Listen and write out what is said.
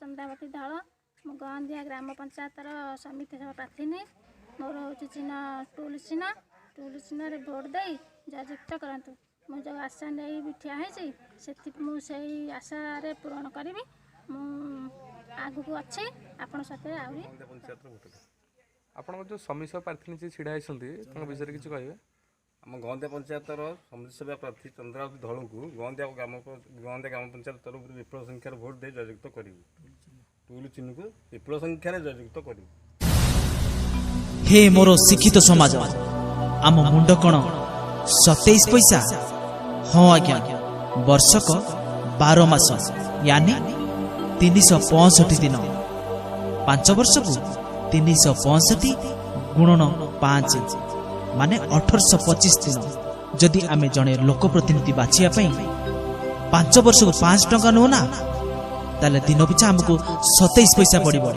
ଚନ୍ଦ୍ରାବତୀ ଧଳ। ମୁଁ ଗହନ୍ଦିଆ ଗ୍ରାମ ପଞ୍ଚାୟତର ସମିତି ସଭା ପ୍ରାର୍ଥିନୀ। ମୋର ହେଉଛି ଚିହ୍ନ ଟୁଲ ଚିହ୍ନ। ଟୁଲ ଚିହ୍ନରେ ଭୋଟ ଦେଇ ଜୟଯୁକ୍ତ କରନ୍ତୁ। ମୁଁ ଯେଉଁ ଆଶା ନେଇ ବି ଠିଆ ହେଇଛି, ସେଥି ମୁଁ ସେଇ ଆଶାରେ ପୂରଣ କରିବି। ମୁଁ ଆଗକୁ ଅଛି ଆପଣ ସାଥିରେ ଆହୁରି। ପଞ୍ଚାୟତର ଭୋଟର। ଆପଣଙ୍କ ଯେଉଁ ସମିତି ସଭା ପ୍ରାର୍ଥିନୀ ଯିଏ ଛିଡ଼ା ହେଇଛନ୍ତି, ତାଙ୍କ ବିଷୟରେ କିଛି କହିବେ? ଆମ ଗନ୍ଦିଆ ପଞ୍ଚାୟତର ସମିତି ସଭା ପ୍ରାର୍ଥୀ ଚନ୍ଦ୍ରାବତୀ ଧଳଙ୍କୁ ଗନ୍ଦିଆ ଗ୍ରାମ ପଞ୍ଚାୟତ ତରଫରୁ ବିପୁଳ ସଂଖ୍ୟାରେ ଭୋଟ ଦେଇ ଜୟଯୁକ୍ତ କରିବୁ। ଟୁଲୁ ଚିହ୍ନକୁ ବିପୁଳ ସଂଖ୍ୟାରେ ଜୟଯୁକ୍ତ କରିବୁ। ହେ ମୋର ଶିକ୍ଷିତ ସମାଜ, ଆମ ମୁଣ୍ଡ କ'ଣ 27 ପଇସା? ହଁ ଆଜ୍ଞା, ବର୍ଷକ 12 ମାସ ୟାନି 365 ଦିନ। 5 ବର୍ଷକୁ 365 ଗୁଣନ 5 ମାନେ 1825 ଦିନ। ଯଦି ଆମେ ଜଣେ ଲୋକ ପ୍ରତିନିଧି ବାଛିବା ପାଇଁ 5 ବର୍ଷକୁ 5 ଟଙ୍କା ନେଉ ନା, ତାହେଲେ ଦିନ ପିଛା ଆମକୁ 27 ପଇସା ପଡ଼ିବ।